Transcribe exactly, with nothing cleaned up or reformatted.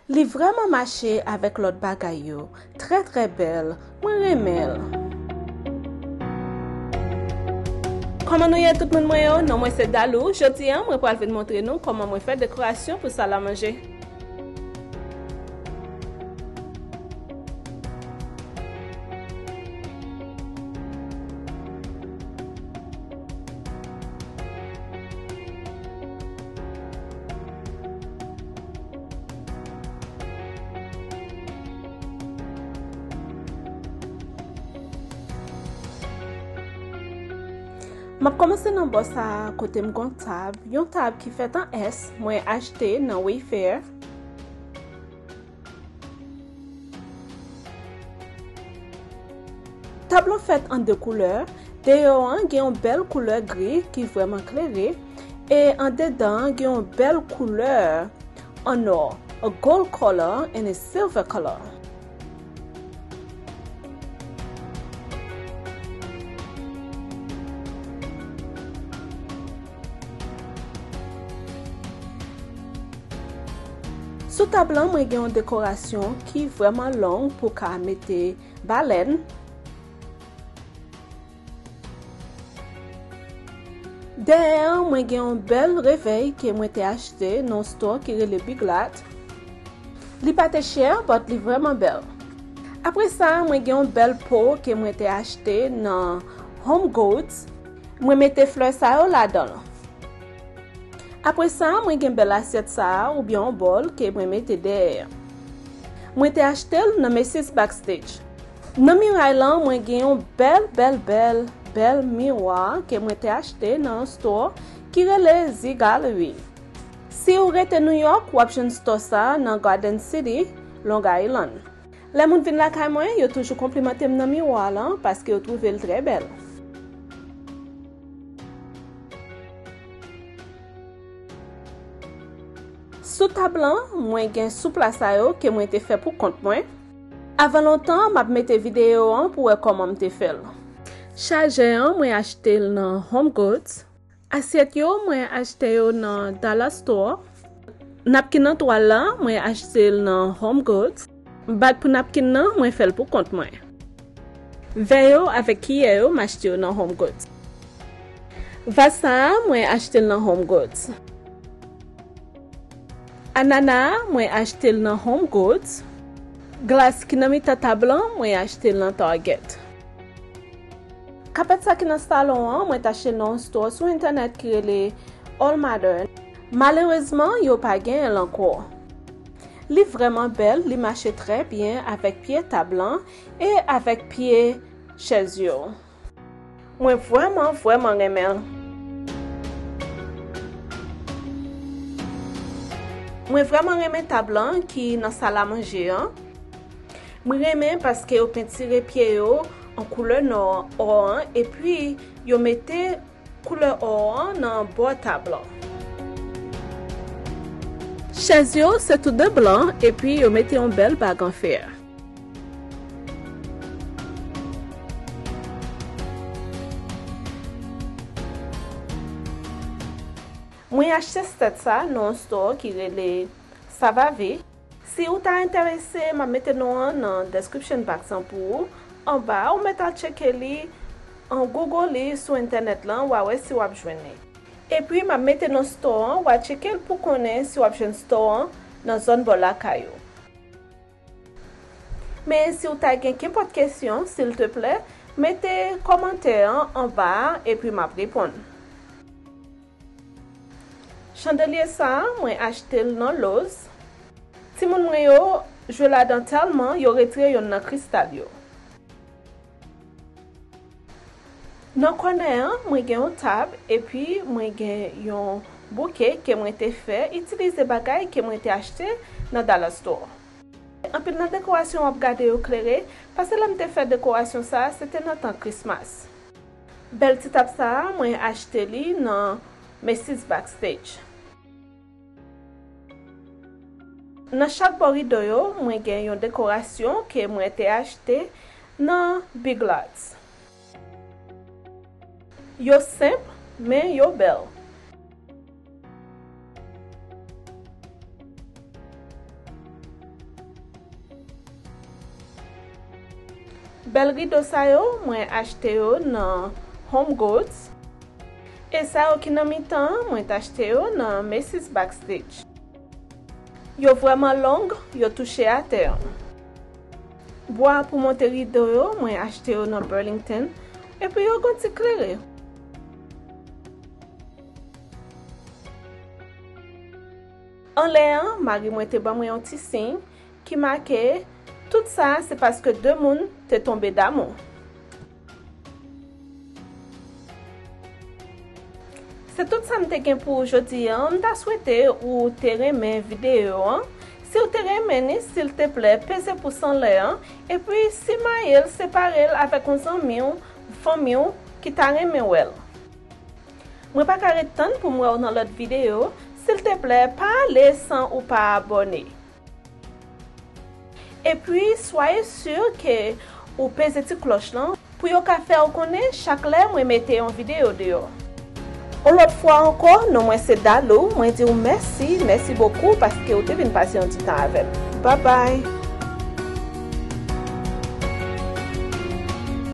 Li vrèman mache avèk lòt bagay yo. Trè, trè bèl. Mwen renmen l. Kòman nou ye, tout moun mwen yo? Non mwen se Dalou. Jodi a, mwen pral vin montre nou kòman mwen fè dekorasyon pou sal a manje. M ap kòmanse nan bò sa a kote m gon tab, yon tab ki fèt an S, mwen achte nan Wayfair. Tab lan fèt an de koulè. Deyò an gen yon bèl koulè gri ki vrèman klere, e andedan an gen yon bèl koulè an nò, a gold color and a silver color. Sou tab lan, mwen gen yon dekorasyon ki vrèman long pou ka mete balèn. Dèyè an, mwen gen yon bèl revèy ke mwen te achte nan yon store ki rele Big Lots. Li pa te chè, but li vrèman bèl. Apre sa, mwen gen yon bèl po ke mwen te achte nan Home Goods. Mwen mete flè sa yo ladan l. Apre sa, mwen gen bèl asyèt sa a, oubyen yon bòl ke mwen mete dèyè. Mwen te achte l nan Macy's Backstage. Nan miray lan, mwen gen yon bèl, bèl, bèl, bèl miwa ke mwen te achte nan yon store ki rele Z Gallery. Si w rete New York, w ap jwenn store sa a nan Garden City, Long Island. Lè moun vin lakay mwen, yo toujou konplimante m nan miwa lan paske yo twouve l trè bèl. Sou tab lan, mwen gen soupla sa yo ke mwen te fè pou kont mwen. Avan lontan, m ap mete videyo an pou w wè kòman m te fè l. Chajè an, mwen achte l nan Home Goods. Asyèt yo, mwen achte yo nan Dollar Store. Napkin nan twal la, mwen achte l nan Home Goods. Bag pou napkin nan, mwen fè l pou kont mwen. Vè yo avèk kiyè yo, m achte yo nan Home Goods. Vaz sa a, mwen achte l nan Home Goods. Anana a, mwen achte l nan Home Goods. Glas ki nan mitan tab lan, mwen achte l nan Target. Kapèt sa ki nan salon an, mwen t achte l nan yon store sou entènèt ki rele All Modern. Malerezman, yo pa genyen l ankò. Li vrèman bèl, li mache trè byen avèk pye tab lan e avèk pye chèz yo. Mwen vrèman, vrèman renmen l. Mwen vrèman renmen tab lan ki nan sal a manje an. Mwen renmen paske yo pentire pye yo an koulè nò, ò an, epi yo mete koulè ò an nan bò tab lan. Chèz yo se tou de blan, epi yo mete yon bèl bag an fè. Mwen achte sèt sa nan yon store ki rele Savave. Si ou ta enterese, m ap mete non an nan description box lan pou ou. Anba a, ou mèt al tcheke li, an Google li sou entènèt lan, w a wè si w ap jwenn li. Epi, m ap mete non store an, w a tcheke l pou konnen si w ap jwenn store an nan zòn bò lakay ou. Men si w ta gen kenpòt kesyon, silteplè, mete kòmantè an anba a, epi m ap reponn. Chandelye sa a, mwen achte l nan Lowe's. Timoun mwen yo jwe ladan tèlman yo retire yonn nan kristal yo. Nan kònè an, mwen gen yon tab, epi mwen gen yon bouke ke mwen te fè itilize bagay ke mwen te achte nan Dollar Store. Anpil nan dekorasyon w ap gade yo klere, paske lè m te fè dekorasyon sa a, se te nan tan Christmas. Bèl ti tab sa a, mwen achte li nan Macy's Backstage. Nan chak bò rido yo, mwen gen yon dekorasyon ke mwen te achte nan Big Lots. Yo senp, men yo bèl. Bèl rido sa yo, mwen achte yo nan Home Goods. E sa yo ki nan mitan an, mwen t achte yo nan Macy's Backstage. Yo vrèman long, yo touche atè an. Bwa pou monte rido yo, mwen achte yo nan Burlington, epi yo gon ti klere. Anlè an, mari mwen te ban mwen yon ti siy ki make, tout sa se paske de moun te tonbe damou. Se tout sa m te gen pou ou jodi a. M ta swete ou te renmen videyo an. Si w te renmen ni, silteplè, peze pous anlè an, epi simaye l, separe l avèk yon zanmi w, fanmi w ki ta renmen wè l. Mwen pa ka ret tann pou m wè w nan lòt videyo. Silteplè, pa ale san ou pa abòne. Epi, swaye si ke ou peze ti klòch lan pou yo ka fè w konnen chak lè mwen mete yon videyo deyò. Yon lòt fwa ankò, non mwen se Dalou, mwen di w mèsi, mèsi bokou paske w te vin pase yon ti tan avè m. Babay!